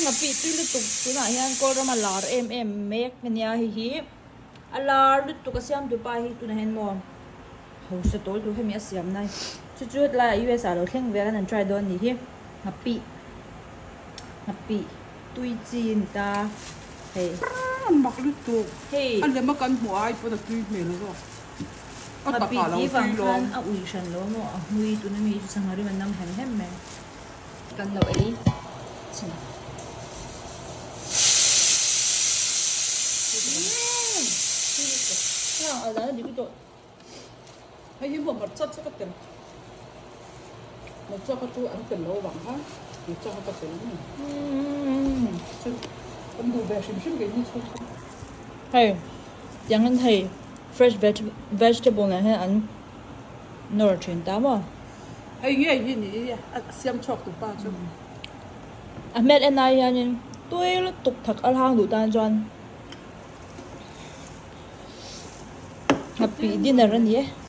Nghapih tui lutuk tunah hian Kawlrama lar em em mek a nia hei hi a lar lutuk a siam tu pa hi tunah hian maw hausa tawl tur hemi a siam na chu chu hetlaiah US ah lo thleng ve an an try dawn a nih hi nghapih nghapih tui chi a ni ta hei. A mak lutuk hei a lem a kan hmuh ai pawn a tui hmel zawk a nghapih takah lo tih tui vang lawm. khan a ui hran lo maw a hmui tuna mi chu sangha rim a nam hem hem mai. Kan lo ei chhin. Hei hi maw hmarcha chu ka tel. Hmarcha kha chu an tel lo vang khan hmarcha kha ka tel mai. Chu kan duh ve hrim hrim keini chhung kha. Hei tiang hian hei fresh vegetable nen hian an nawr thin ta maw. Hei ngei hi ni i a siam chhuak tu pa chu. A hmel en ai hianin tui lutuk thak a hlang duh tan chuan nghapih dinner a ni e.